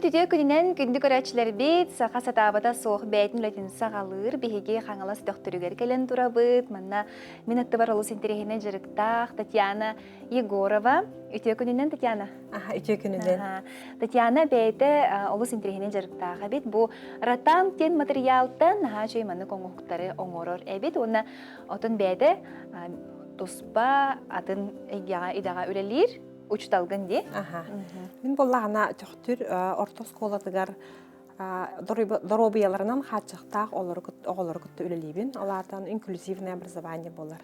Көрөөччүлэрбит үтүө күнүнэн, күндү көрөөччүлэрбит, саха сатаабата суох бэйэтин үлэтин саҕалыыр. Биһиги Хаҥалас Төхтүрүгэр кэлэн турабыт. Манна мин аттыбар олус интэриэһинэй дьарыктаах Татьяна Егорова. Үтүө күнүнэн, Татьяна. Аха, үтүө күнүнэн. Татьяна бэйэтэ олус интэриэһинэй дьарыктаах эбит. Бу ротанг диэн материалтан наһаа үчүгэй маннык оҥоһуктары оҥорор эбит. Уонна отон бэйэтэ туспа атын эйгэҕэ идэҕэ үлэлиир учуталгын дии. Аха. Мин буоллаҕына Төхтүр орто оскуолатыгар доруобуйаларынан хааччахтаах оҕолору кытта үлэлиибин. Ол аата инклюзивное образование буолар.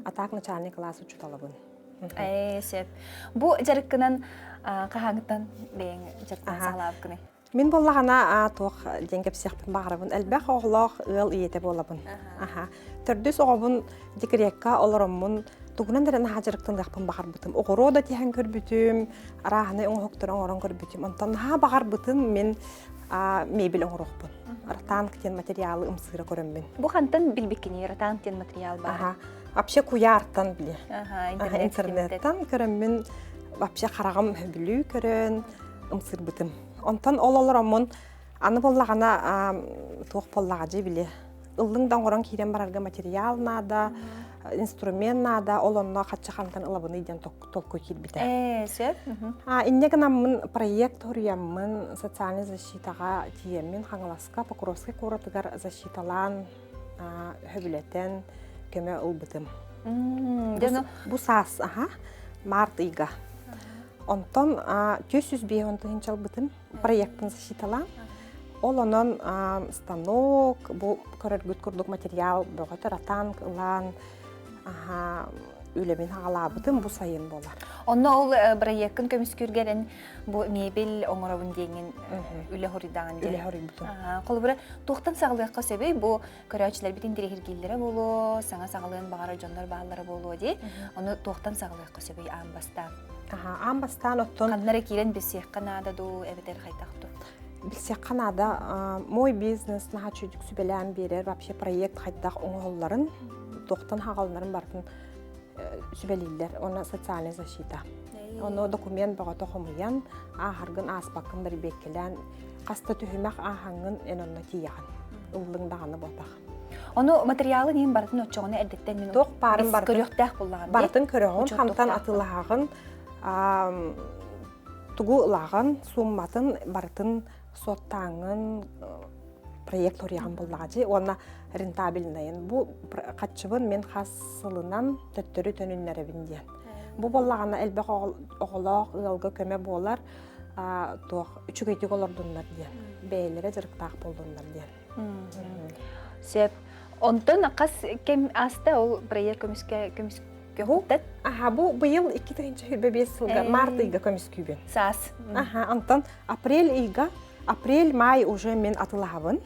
А так начальный класс учуталабын. Ээ, сөп. Бу дьарыккынан хаһааҥҥыттан бэйэҥ дьарыктан саҕалаабыккыный? Мин буоллаҕына туох диэн кэпсиэхпин баҕарабын. Элбэх оҕолоох ыал ийэтэ буолабын. Аха. Төрдүс оҕобун декрекка олороммун тугунан эрэ наһаа дьарыктаныахпын баҕарбытым. Оҕуруо да тиһэн көрбүтүм, арааһынай оҥоһуктары оҥорон көрбүтүм. Онтон наһаа баҕарбытым мин мебель оҥоруохпун. Ротанг диэн материалы ымсыыра көрөммүн. Бу хантан билбиккиний ротанг диэн материал баар? Аха. Вообще куйаартан били. Интернеттан көрөммүн вообще хараҕым бүлүү көрөн ымсыырбытым. Онтон ол олороммун аны буоллаҕына туох буоллаҕа дии били ыллыҥ да оҥорон киирэн барарга материал наада, инструмент наада, ол онно хачча хантан ылабыный диэн толкуй киирбитэ. Ээ, сөп. Инньэ гынаммын проект суруйаммын социальнай защитаҕа тиийэммин Хаҥаласка Покровскай куоратыгар защиталаан хөбүлэтэн көмө ылбытым. Бу саас аха март ыйга. Онтон 450 тыһыынча ылбытым проектын защиталаан. Ол онон станок, бу көрөргүт курдук материал бөҕөтө ротанг ылан үлэбин аҕалаабытым бу сайын буолар. Онно ол бырайыаккын көмүскүүргэр эн бу мебель оҥоробун диэҥҥин үлэ хоруйдаҕын Үлэ хоруйбутум. Холобура, туохтан саҕалыахха сөбүй? Бу көрөөччүлэрбит интэриэһиргииллэрэ буолуо, саҥа саҕалыан баҕарар дьоннор бааллара буолуо дии. Ону туохтан саҕалыахха сөбүй аан бастаан? Аан бастаан оттон Ханна эрэ киирэн билсиэххэ наада дуу, эбэтэр хайдах дуу? Билсиэххэ наада. Мой бизнес наһаа үчүгдүк сүбэлээн биэрэр, вообще проект хайдах оҥоһулларын, туохтан хаҕалларын барытын сүбэлииллэр. Уонна социальная защита. Ону документ бөҕөтө хомуйан, ааһаргын ааспаккын бэрбиэккэлээн, хаста түһүмэх ааһаҥҥын эн онно тиийэҕин. Ыллыҥ даҕаны буотах. Ону материалы нин барытын оччоҕуна эрдэттэн мин туох баарын барытын көрүөхтээх буллаҕын. Барытын көрөҕүн, хантан атыылаһаҕын, тугу ылаҕын, суумматын барытын суоттааҥҥын проект суруйаҕын буллаҕа дии уонна рентабельнайын бу хаччыбын мин хас сылынан төттөрү төнүннэрэбин диэн. Бу буоллаҕына элбэх оҕолоох ыалга көмө буолар туох үчүгэйдик олордуннар диэн бэйэлэрэ дьарыктаах буоллуннар диэн. Сөп. Онтон хас кэм ааста ол проект көмүскэ көмүскэ Аха, бу быйыл 2025 сылга март ыйга көмүскүүбүн. Саас. Аха, онтон апрель ыйга, апрель-май уже мин атылаһабын.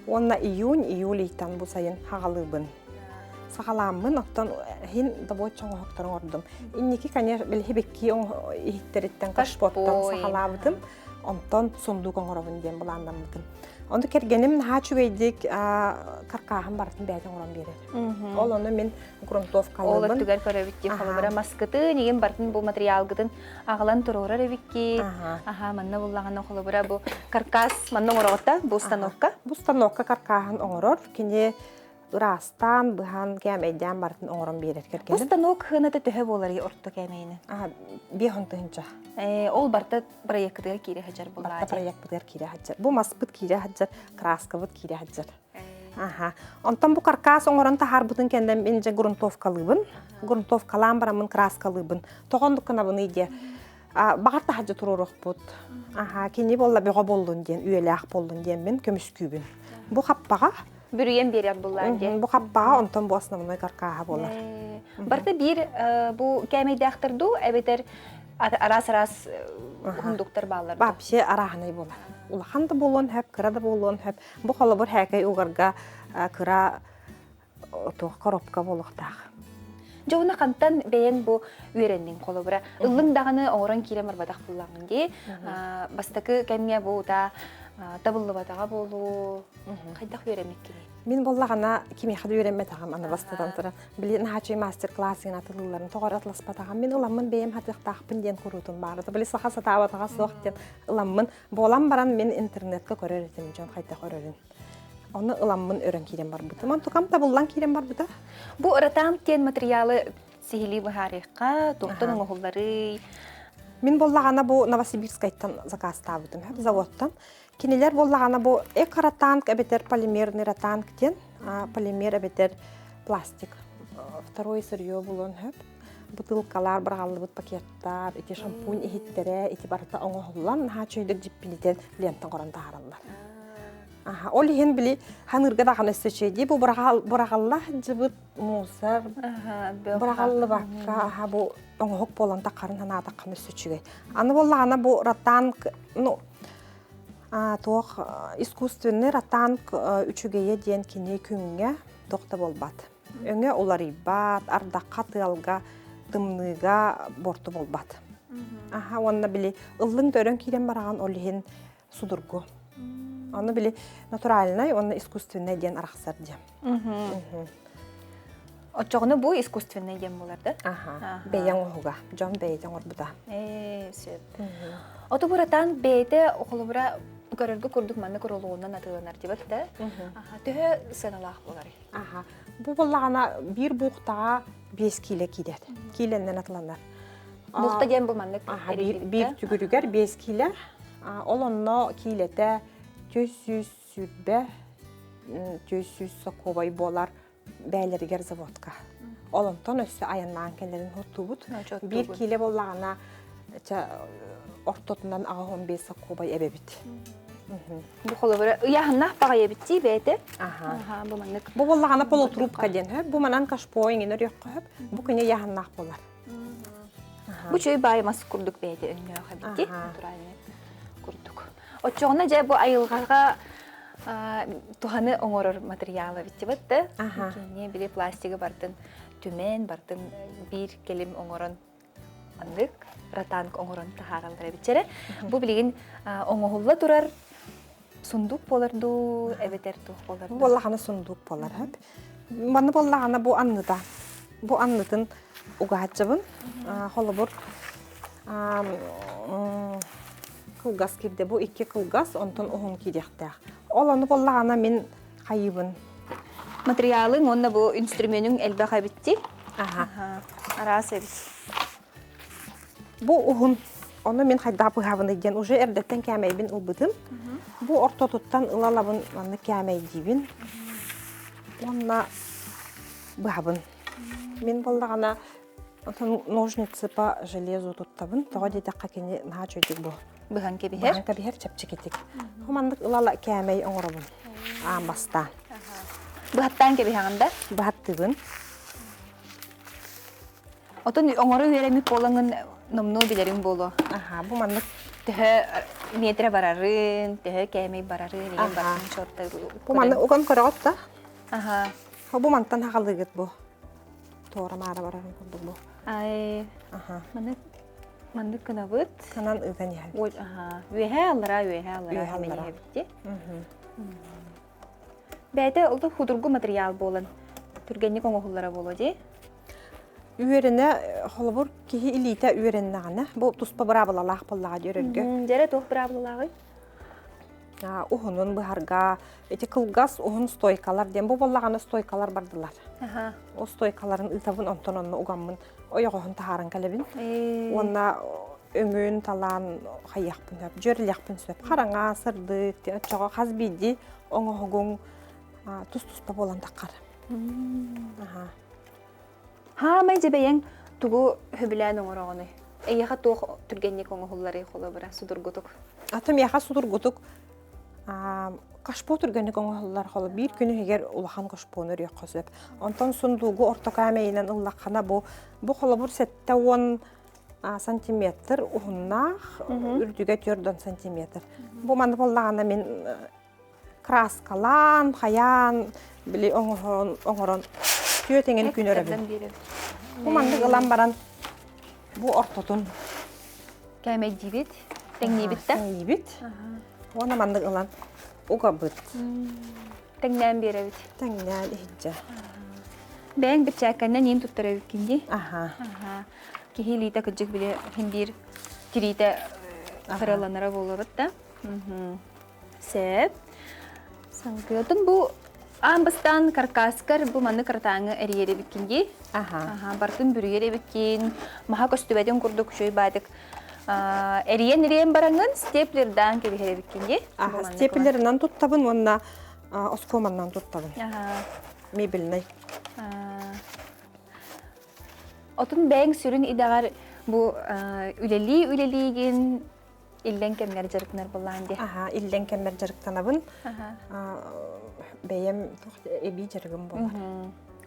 Уонна июнь, июль ыйтан бу сайын хаҕалыыбын. Саҕалааммын, оттон иһин добуочча оҥоһуктарын оҥордум. Инники, конечно, билиһи иһиттэриттэн кашпоттан саҕалаабытым. Онтон сундук оҥоробун диэн былааннаммытым. Ону кэргэним наһаа үчүгэйдик каркааһын барытын бэйэтэ оҥорон биэрэр. Ол ону мин грунтовкалыыбын. Ол өттүгэр көрөбүт дии холобура маскытын, игин барытын бу материалгытын аҕалан туруорар эбикки. Аха, манна буллаҕына холобура бу каркас манна оҥороҕут бу установка. Бу установка каркааһын оҥорор. Кини ыраастаан, быһан, кээмэйдээн барытын оҥорон биэрэр кэргэним. Бу станок сыаната төһө буоларый орто кээмэйинэн? Биэс тыһыынча. Ол барыта проеккытыгар киирэ сылдьар буоллаҕа. Барыта проекпытыгар киирэ сылдьар. Бу маспыт киирэ сылдьар, краскабыт киирэ сылдьар. Аха. Онтон бу каркас оҥорон таһаарбытын кэннэ мин дьэ грунтовкалыыбын. Грунтовкалаан бараммын краскалыыбын. Тоҕо оннук гынабыный диэ. Баҕар таһырдьа туруоруохпут. Аха, кини буолла бөҕө буоллун диэн, үйэлээх буоллун диэн мин көмүскүүбүн. Бу хаппаҕа бүрүйэн биэрэр буллаан диэн. Бу хаппаҕа онтон бу основной каркааһа буолар. Барыта биир бу кээмэйдээхтэр дуу эбэтэр араас-араас уһундуктар бааллар дуу? Вообще арааһынай буолар. Улахан да буолуон сөп, кыра да буолуон сөп. Бу холобур һээкэй угарга кыра туох коробка буолуохтаах. Дьэ уонна хантан бэйэҥ бу үөрэнниҥ холобура ыллыҥ даҕаны оҥорон киирэн барбатах буллаҕын дии. Бастакы кэмҥэ бу утаа Табыллыбатаҕа буолуо. Хайдах үөрэммиккиний? Мин буоллаҕына кимиэхэ да үөрэммэтэҕим аны бастатан туран. Били наһааччы мастер-класс атылыыларын тоҕо эрэ атласпатаҕым. Мин ыламмын бэйэм хатыахтаахпын диэн куруутун баара. Били саха сатаабатаҕа суох диэн ыламмын. Буолан баран мин интернетка көрөр этим дьон хайдах өрөрүн. Ону ыламмын өрөн киирэн барбытым. Онтукам табыллан киирэн барбыта. Бу ротанг диэн материалы сиһилии быһаарыахха, туохтан оҥоһулларый? Мин буоллаҕына бу Новосибирскайтан заказтаабытым, заводтан. Кинилэр буоллаҕына бу эко-ротанг эбэтэр полимерный ротанг диэн, полимер эбэтэр пластик. Второе сырье булуон сөп. Бутылкалар, быраҕаллыбыт пакеттар, ити шампунь иһиттэрэ, ити барыта оҥоһуллан, наһаа үчүгэйдик дьиппинитэн лента оҥорон таһаараллар. Аха, ол иһин били ханыырга даҕаны өссө үчүгэй бу быраҕалла сылдьыбыт мусор быраҕаллыбакка аха бу оҥоһук буолан таххарын санаатаххына өссө үчүгэй. Аны буоллаҕына бу ротанг ну туох искусственный ротанг үчүгэйэ диэн кини күҥҥэ туох да буолбат. Өҥө уларыйбат, ардахха, тыалга, тымныыга буорту буолбат. Аха уонна били ыллыҥ да өрөн киирэн бараҕын ол иһин судургу. Ону били натуральнай уонна искусственный диэн арахсар диэн. Оччоҕуна бу искусственный диэн буолар да? Аха. Бэйэҥ оһуга. Дьон бэйэтэ оҥорбута. Ээ, сөп. Оту буратан бэйэтэ холобура көрөргө курдук маннык рулонунан атыыланар дибат да? Аха, төһө сыаналаах буоларый? Аха. Бу буоллаҕына биир буухтаҕа 5 киилэ киирэр. Киилэннэн атыланар. Буухта диэн бу маннык Аха, биир түгүрүгэр 5 киилэ. Ол онно киилэтэ 420 400 сокуобай буолар бээлэригэр заводка. Ол онтон өссө айаннаан кэлэрин хоттуубут. Биир киилэ буоллаҕына ортотунан 85 сокуобай эбэбит. Бу холобура ыйааһыннаах баҕайы эбит дии бэйэтэ. Аха. Бу маннык. Бу буоллаҕына полутрубка диэн хөп. Бу манан кашпо иҥин өрүөххэ хөп. Бу күнэ ыйааһыннаах буолар. Бу чөй баай мас курдук бэйэтэ өҥнөөх эбит дии. Натуральный курдук. Оччоҕуна дьэ бу айылҕаҕа туһаны оҥорор материал эбит дибит да. Кини били пластигы бартын түмэн, бартын биир кэлим оҥорон Маннык ротанг оҥорон таһаараллар эбит. Бу билигин оҥоһулла турар сундук буолар дуу, эбэтэр туох буолар дуу? Буоллаҕына сундук буолар. Манна буоллаҕына бу анныта. Бу аннытын угааччыбын. Холобур, кылгас киирдэ. Бу икки кылгас, онтон уһун киириэхтээх. Ол ону буоллаҕына мин хайыыбын. Материалыҥ уонна бу инструменыҥ элбэх эбит дии. Аха. Араас эбит. Бу уһун. Ону мин хайдах быһабыный диэн уже эрдэттэн кээмэйбин ылбытым. Бу ортотуттан ылалабын манна кээмэйдиибин. Уонна быһабын. Мин буоллаҕына Онтон ножницы по железу туттабын. Тоҕо диэтэххэ кини наһаа үчүгэйдик бу. Быһан кэбиһэр. Быһан кэбиһэр чэпчэкитик. Маннык ылала кээмэй оҥоробун. Аан бастаан. Быһаттаан кэбиһэҕин да? Быһаттыыбын. Отон оҥоро үөрэммит буолаҥын номнуо билэриҥ буолуо. Аха, бу маннык төһө метрэ барарын, төһө кээмэй барарын, игин бартын чуотта. Бу маннык уган көрөҕүт да? Аха. Бу мантан хаҕалыыгыт бу. Туора-маара барарын курдук бу. Ай, Аха. маннык маннык гынабыт. Канан ыытан иһэн. Ой, аха. Үөһээ аллараа, үөһээ аллараа Үөһээ аллараа. иһэбит дии. Бэйэтэ ол да худургу материал буолан түргэнник оҥоһуллара буолуо дии. Үөрэнэ, холобур, киһи илиитэ үөрэннэҕинэ, бу туспа быраабылалаах буоллаҕа дии өрөргө. Дьэрэ туох быраабылалааҕый? Уһунун быһарга, ити кылгас уһун стойкалар диэн бу буоллаҕына стойкалар бардылар. Ол стойкаларын ыытабын онтон онно угаммын ойоҕоһун таһааран кэлэбин. Уонна өҥүн талаан хайыахпын сөп, дьүөрэлиэхпин сөп. Хараҥа, сырдык, оччоҕо хас биирдии оҥоһугуҥ тус-туспа буолан таххар. Хаамай дьэбэйэҥ тугу сөбүлээн оҥороҕунуй? Эйиэхэ туох түргэнник оҥоһулларый холобура судургутук? Ата миэхэ судургутук кашпо түргэнник оҥоһуллар холо биир күн иһигэр улахан кашпону өрүөххэ сөп. Онтон сундуугу орто кээмэйинэн ыллаххына бу бу холобур 70 сантиметр уһуннаах үрдүгэ 40 сантиметр. Бу манна буоллаҕына мин краскалаан, хайаан, били оҥоһон, оҥорон түөтэҥин күн өрөбүн. Бу маннык ылан баран бу ортотун кээмэйдиибит, тэҥниибит да? Тэҥниибит. Уонна маннык ылан угабыт. Тэҥнээн биэрэбит. Тэҥнээн иһдьэ. Бэйэҥ бирчээккэннэн иин туттар эбиккин дии. Аха. Аха. Киһи илиитэ кырдьык били иһин биир тириитэ сыраланара буолуобут да. Сөп. Салгыатын бу аан бастаан каркаскар бу маннык ратааҥы эрийэр эбиккин дии. Аха. Аха, бартын бүрүйэр эбиккин, маһа көстүбэтин курдук үчүгэй баатык эрийэн-эрийэн бараҥҥын степлердаан кэбиһэр эбиккин дии. Аха, степлерынан туттабын уонна оскуоманнан туттабын. Аха. Мебельный. Отун бэйэҥ сүрүн идэҕэр бу үлэлии үлэлиигин иллэҥ кэмҥэр дьарыктанар буоллаҕын дии. Аха, иллэҥ кэммэр дьарыктанабын. Бэйэм эбии дьарыгым буолар.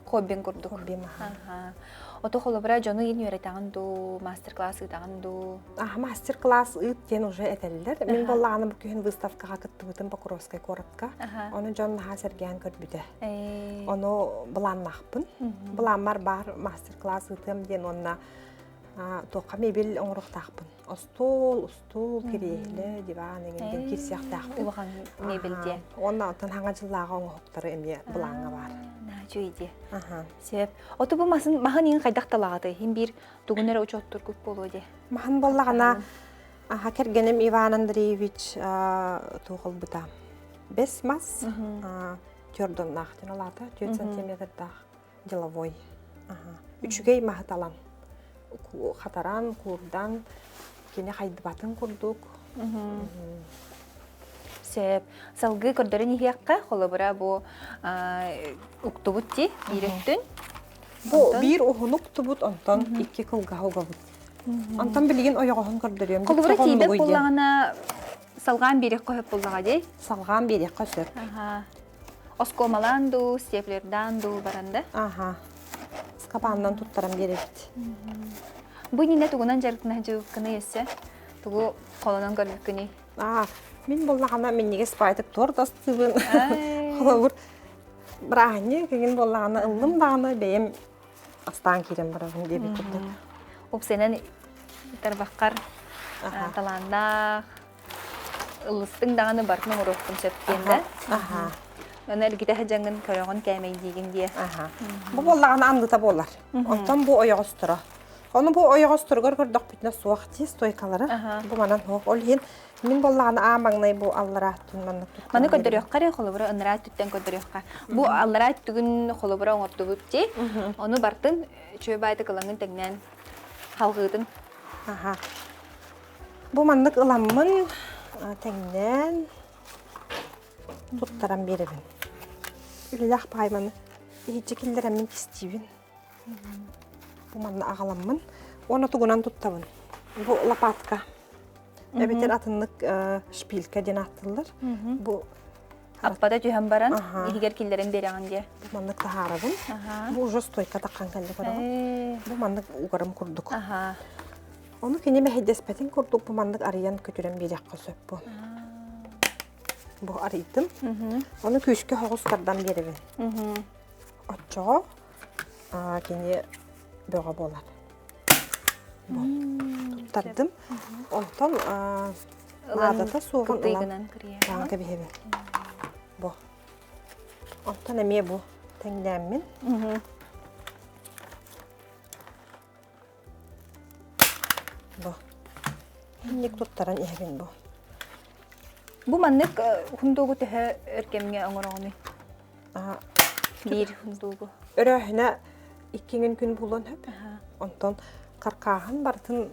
Хоббиҥ курдук. Хоббим, аха. Ото холобура дьону иин үөрэтэҕин дуу, мастер-класс ыытаҕын дуу? Аха, мастер-класс ыыт диэн уже этэллэр. Мин буоллаҕына бу күһүн выставкаҕа кыттыбытым Покровскай куоратка. Ону дьон наһаа сэргээн көрбүтэ. Ону былааннаахпын. Былааммар баар мастер-класс ыытыам диэн уонна туохха мебель оҥоруохтаахпын. Остуол, устуул, кириэһилэ, диван эҥин диэн киирсиэхтээхпин. Улахан мебель диэн. Уонна оттон хаҥа дьыллааҕы оҥоһуктары эмиэ былааҥҥа баар. Наачуй дии. Сөп. Оту бу масын маһын иҥин хайдах талаҕатай? Иһин биир тугун эрэ учуоттургут буолуо дии. Маһын буоллаҕына, аха кэргэним Иван Андреевич туох ылбыта. Бэс мас төрдоннаах диэн ол аата 4 сантиметрдаах деловой. Үчүгэй маһы талан хатаран, куурдан, кини хайдыбатын курдук. Сөп. Салгыы көрдөрөн иһиэххэ, холобура бу уктубут дии, биир өттүн. Бу биир уһун уктубут, онтон икки кылгаһы угабыт. Онтон билигин ойоҕоһун көрдөрүөм. Холобура тиийбэт буоллаҕына, салҕаан биэриэххэ сөп буоллаҕа дии? Салҕаан биэриэххэ сөп. Оскуомалаан дуу, степлердаан дуу баран да? Аха. Скапаннан туттаран биэрэбит. Бу иннинэ тугунан дьарыктана сылдьыбыккыный өссө? Тугу холонон көрбүккүнүй? Аа, мин буоллаҕына минньигэс баайтык торт астыыбын. Холобур, бырааһынньык эҥин буоллаҕына ыллым даҕаны бэйэм астаан киирэн барабын диэбит курдук. Упсэнэн тарбаххар талааннаах, ыллыстыҥ даҕаны барытын оҥоруохпун сөп диэн да. Аха. Аны эргитэ сылдьаҥҥын көрөҕүн кээмэйдиигин диэ. Аха. Бу буоллаҕына андыта буолар. Онтон бу ойоҕосторо. Ону бу ойоҕосторугар көрдөхпүтүнэ суох дии стойкалара. Бу манан суох. Ол иһин мин буоллаҕына аа маҥнай бу аллараа өттүн маннык Маны көрдөрүөххэ эрэ холобура ынараа өттүттэн көрдөрүөххэ. Бу аллараа өттүгүн холобура оҥордубут дии. Ону бартын үчүгэй баайдык ылаҥын тэҥнээн халҕыытын. Аха. Бу маннык ыламмын тэҥнээн туттаран биэрэбин. Үлэлээх паайманы иһиччи киллэрэммин кистиибин. Бу манна аҕаламмын уонна тугунан туттабын. Бу лопатка. Эбэтэр атыннык шпилька диэн ааттыыллар. Бу Аппата түһэн баран иһигэр киллэрэн биэрэҕин диэ. Бу маннык таһаарабын. Бу уже стойка таххан кэллэ көрөҕүн. Бу маннык угарым курдук. Ону кини мэһэйдэспэтин курдук бу маннык арыйан көтүрэн биэриэххэ сөп бу. Бу арыйдым. Ону күүскэ соҕус тардан биэрэбин. Оччоҕо кини бөҕө буолар. Бу туттардым. Онтон наадата суоҕун ылан кэбиһэбин. Бу. Онтон эмиэ бу тэҥнээммин. Бу. Инник туттаран иһэбин бу. Бу маннык хундуугу төһө өр кэмҥэ оҥороҕунуй? Биир хундуугу. Өрөөһүнэ иккиҥин күн буолуон сөп. Онтон каркааһын барытын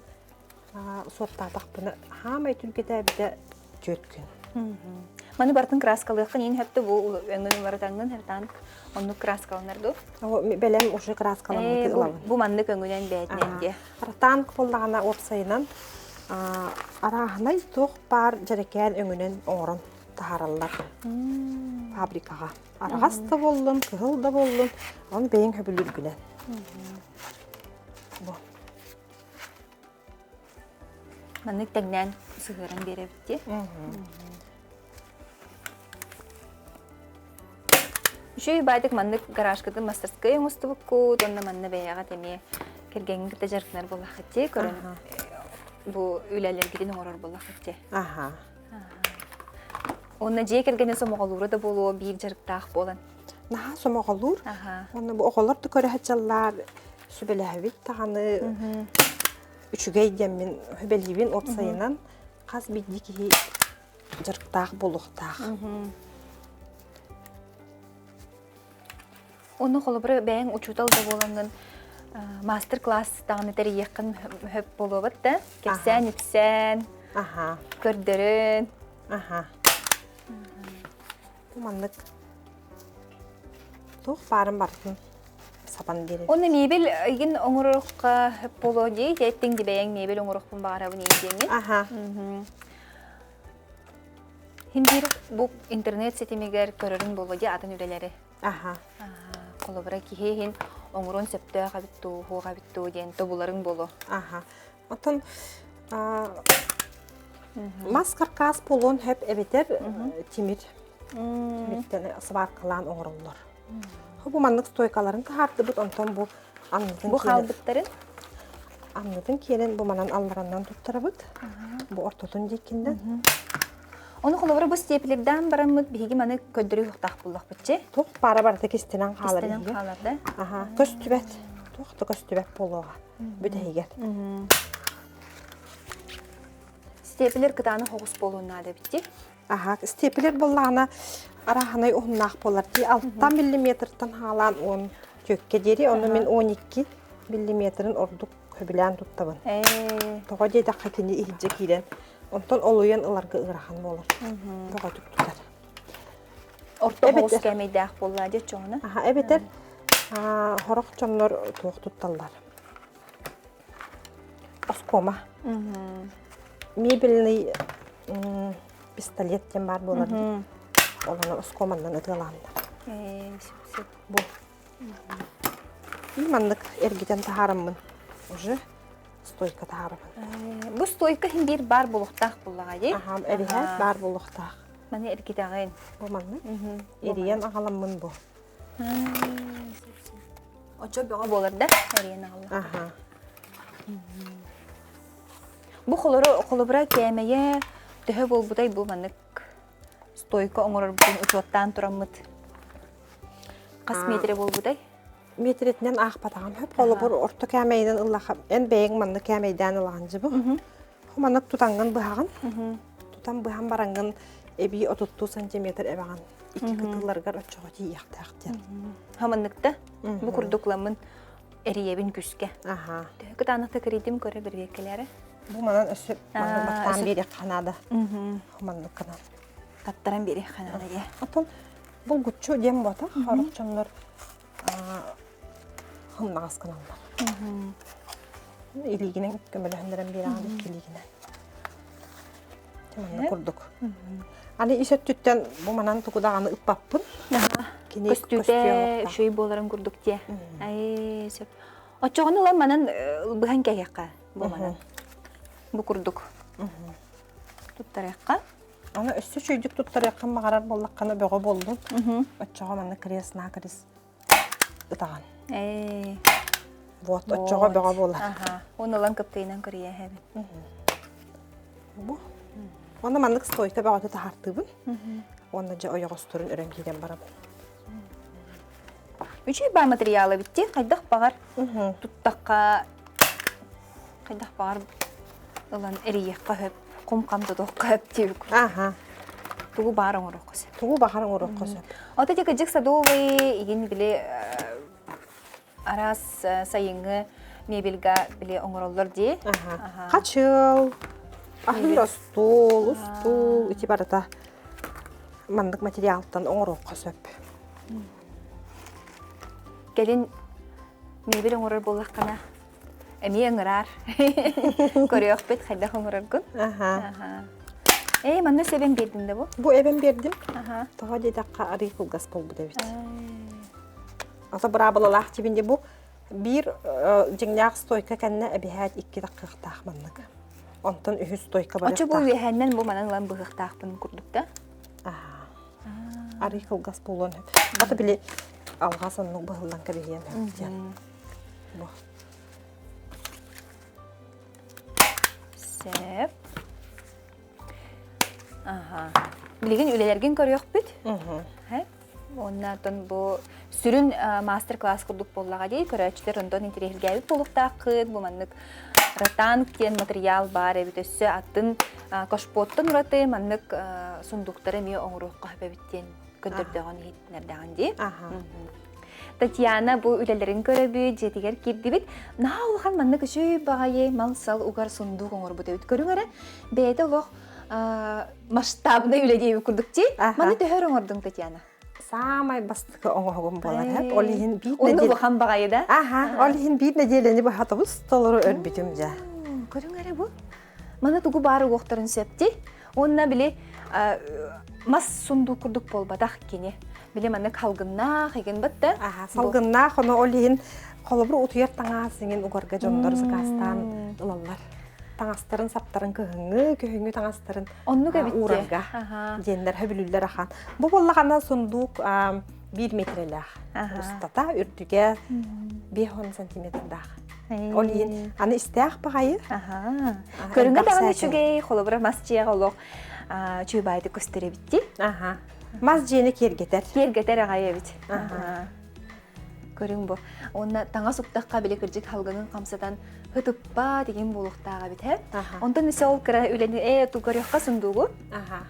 суоттаатахпына хаамай түргэтээбитэ түөрт күн. Маны барытын краскалыаххын иин хөптө бу өҥүн уларытаҥҥын хартаан оннук краскаланар дуу? Бэлэм уже краскаламмыты ылабын. Бу маннык өҥүнэн бээтинэн диэ. Ротанг буоллаҕына уопсайынан арааһынай туох баар дьэрэкээн өҥүнэн оҥорон таһаараллар фабрикаҕа. Араҕас да буоллун, кыһыл да буоллун, ону бэйэҥ сөбүлүүргүнэн. Бу. Маннык тэҥнээн сыһыаран биэрэбит дии. Үчүгэй баайдык маннык гаражкытын мастерская оҥостубуккут, уонна манна бэйэҕит эмиэ кэргэҥҥин кытта дьарыктанар буоллаххыт дии, көрөн бу үлэлэргитин оҥорор буоллаххыт дии. Аха. Уонна дьиэ кэргэни сомоҕолуура да буолуо биир дьарыктаах буолан. Наһаа сомоҕолуур. Уонна бу оҕолор да көрө сылдьаллар, сүбэлэһэбит даҕаны үчүгэй диэммин сүбэлиибин уопсайынан хас биирдии киһи дьарыктаах буолуохтаах. Онно холобура бэйэҥ учуутал да буолаҥҥын мастер-класс даҕаны тэрийиэххин сөп буолуобат да кэпсээн-ипсээн көрдөрөн Аха. Бу маннык туох баарын барытын сабан биэрэр. Онно мебель игин оҥорорукка сөп буолуо дии, эттиҥ ди бэйэҥ мебель оҥоруохпун баҕарабын диэммин. Аха. Хин биир бу интернет ситимигэр көрөрүҥ буолуо дии атын үлэлэри. Аха. Холобура киһи иһин оҥоруон сөптөөх эбит дуу, суох эбит дуу диэн тобуларыҥ буолуо. Аха. Оттон мас каркас буолуон сөп эбэтэр тимир тимиртэн сваркалаан оҥороллор. Бу маннык стойкаларын таһаардыбыт, онтон бу аннытын Бу хаалбыттарын аннытын киэнэн бу манан аллараннан туттарабыт. Бу ортотун диэкиннэн. Ону холобура бу степлердаан бараммыт биһиги маны көрдөрүү хуохтаах буллахпыт че. Туох баара барыта кистэнэн хаалар. Кистэнэн хаалар да? Аха, көстүбэт. Туох да көстүбэт буолуоҕа. Бүтэһигэр. Степлер кытаанах оҕус буолуон наада эбит Аха, степлер буоллаҕына арааһынай уһуннаах буолар дии. 6 миллиметртан хаалаан 10 түөккэ диэри, ону мин 12 миллиметрин ордук сөбүлээн туттабын. Тоҕо диэтэххэ кини иһирдьэ киирэн, онтон олуйан ыларга ыарахан буолар. Тоҕо тутар. Орто оҕус кээмэйдээх буолла дии чоҕуна. Аха, эбэтэр хорох дьоннор туох тутталлар. Оскуома. Мебельный пистолет диэн баар буолар дии. Ол онон оскуоманнан ытыалааннар. Бу. Маннык эргитэн таһаараммын уже стойка таһаарабын. Бу стойка иһин биир баар буолуохтаах буоллаҕа дии. Аха, эбиһээт баар буолуохтаах. Маны эргитэҕин. Бу маннык. Эрийэн аҕаламмын бу. Оччо бөҕө буолар да эрийэн аҕалла. Аха. Бу холору холобура кээмэйэ төһө буолбутай бу маннык стойка оҥорорбутун учуоттаан тураммыт хас метрэ буолбутай? Метрэтинэн аахпатаҕым сөп. Холобур орто кээмэйинэн ыллаха эн бэйэҥ маннык кээмэйдээн ылаҕын дьыбы. Маннык тутаҥҥын быһаҕын. Тутан быһан бараҥҥын эбии отуттуу сантиметр эбэҕин. Икки кытылларгар оччоҕо тиийиэхтээх диэн. Хаманныкта бу курдукламмын эрийэбин күскэ. Аха. Төһө кытаанахта кэрийдим көрө бирбиэккэлээри. Бу манан өссө маннык баттаан биэриэххэ наада. Маннык гынан. Таттаран биэриэххэ наада дии. Оттон булгуччу диэн буотах, сорох дьоннор хымнаҕас гыналлар. Илиигинэн көмөлөһүннэрэн биэрэҕин илиигинэн. Манна курдук. Аны ис өттүттэн бу манан тугу даҕаны ыппаппын. Кини көстүүтэ үчүгэй буоларын курдук диэ. Ай, сөп. Оччоҕуну ылан манан быһан кэһиэххэ бу манан. Бу курдук. Туттарыахха. Аны өссө үчүгэйдик туттарыаххын баҕарар буоллаххына бөҕө буоллун. Оччоҕо манна крест-накрест ытаҕын. Ээ. Вот, оччоҕо бөҕө буолар. Аха. Уон ылан кыптыйынан көрүйэһэбин. Бу. Уонна маннык стойка бөҕөтө таһаартыыбын. Уонна дьэ ойоҕосторун өрөн киирэн барабын. Үчүгэй баа материала битти. Хайдах баҕар туттахха хайдах баҕар ылан эрийиэххэ сөп, кум-хам тутуохха сөп диэбит Аха. Тугу баар оҥоруохха сөп. Тугу баҕар оҥоруохха сөп. Ото ити кыдьык садовый игин били араас сайыҥҥы мебельга били оҥороллор дии. Аха. Хачыл, аһыыр остуол, устуул ити барыта маннык материалтан оҥоруохха сөп. Кэлин мебель оҥорор буоллаххына Эмиэ ыҥыраар. Көрүөхпүт хайдах оҥороргун. Аха. Ээ, манна эбэн биэрдин да бу? Бу эбэн биэрдим. Тоҕо диэтэххэ арыы кылгас буолбут эбит. Ата быраабылалаах дьибинди бу биир дьиҥнээх стойка кэннэ эбиһээт икки таххыахтаах маннык. Онтон үһүс стойка барыахтаах. Оччо бу үөһэннэн бу манан ылан быһыахтаахпын курдук да? Арыы кылгас буолуон сөп. Ата били алҕас оннук быһыллан кэбиһиэн сөп диэн. Сөп. Аха. Билигин үлэлэргин көрүөхпүт. Уонна оттон бу сүрүн мастер-класс курдук буоллаҕа дии, көрөөччүлэр онтон интэриэһиргээбит буолуохтааххыт. Бу маннык ротанг диэн материал баар эбит өссө атын кашпоттан ураты маннык сундуктары эмиэ оҥоруохха сөп эбит диэн көрдөрдөҕүн иһитиннэрдэҕин дии. Татьяна бу үлэлэрин көрөбүт, дьиэтигэр киирдибит. Наһаа улахан маннык үчүгэй баҕайы мал-сал угар сундуук оҥорбут эбит. Көрүҥ эрэ, бэйэтэ олох масштабнай үлэ диэбит курдук дии. Маны төһөр оҥордуҥ, Татьяна? Саамай бастакы оҥоһугум буолар. Ол иһин биир Онно улахан баҕайы да? Аха, ол иһин биир нэдиэлэни быһа тобус толору өрбүтүм дьэ. Көрүҥ эрэ бу. Маны тугу баар угуохтарын сөп дии. Уонна били мас сундуук курдук буолбатах кини. Били маннык халгыннаах игин батта. Аха, салгыннаах, ону ол иһин холобур утуйар таҥаас иҥин угарга дьоннор заказтаан ылаллар. Таҥастарын саптарын кыһыҥҥы, күһүҥҥү таҥастарын Оннук эбит уурарга диэннэр хөбүлүүллэр ахан. Бу буоллаҕына сундуук биир метрэлээх устата үрдүгэ 5 сантиметрдаах. Ол иһин аны истээх баҕайы. Көрүҥэ даҕаны үчүгэй, холобура мас дьиэҕэ олох үчүгэй көстөр эбит дии. Мас дьиэни киэргэтэр. Киэргэтэр аҕай эбит. Көрүҥ бу. Уонна таҥас уктахха били кырдьык халгынын хамсатан ытыппа деген буолуохтаах эбит һэ. Онтон өссө ол кыра үлэни ээ ту көрүөххэ сундуугу.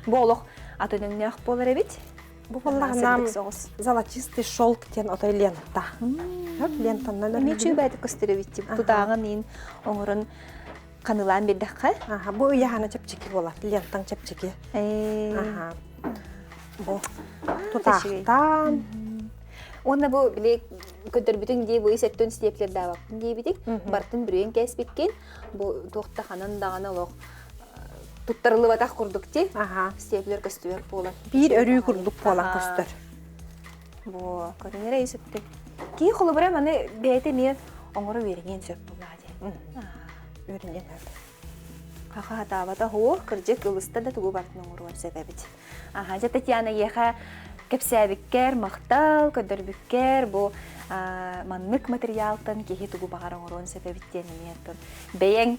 Бу олох атын өҥнөөх буолар эбит. Бу буоллаҕына золотистый шелк диэн отой лента. Лентаннан Эмиэ чүүбээтик көстөр эбит тутааҕын иин оҥорон ханыылаан биэрдэххэ. Аха, бу ыйаһана чэпчэки буолар, лентаҥ чэпчэки. Аха. Бу тутаахтаан. Уонна бу били көрдөрбүтүҥ дии бу ис өттүн степлердаабаппын диэбитик, бартын бүрүйэн кээспиккин, бу туохта ханан даҕаны олох туттарыллыбатах курдук ти. Аха. Степлер көстүбэт буолан. Биир өрүү курдук буолан көстөр. Бу көрүҥ эрэ ис өттүн. Кии холобура маны бэйэтэ эмиэ оҥоро үөрэниэн сөп буоллаҕа дии. Үөрэнэн Хаха хатаабата һуу, кырдьык ылыста да тугу барытын оҥоруон сөп эбит. Аха, дьэ Татьяна эйиэхэ кэпсээбиккэр махтал, көрдөрбүккэр бу маннык материалтан киһи тугу баҕар оҥоруон сөп эбит диэн эмиэ оттон бэйэҥ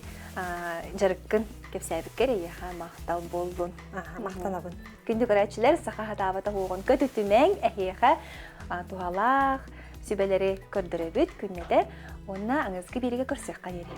дьарыккын кэпсээбиккэр эйиэхэ махтал буоллун. Аха, махтанабын. Күндү көрөөччүлэр, саха хатаабата һуоҕун көтүтүмэҥ, эһиэхэ туһалаах сүбэлэри көрдөрөбүт күннэтэ уонна аныгыскы биэриигэ көрсүөххэ диэри.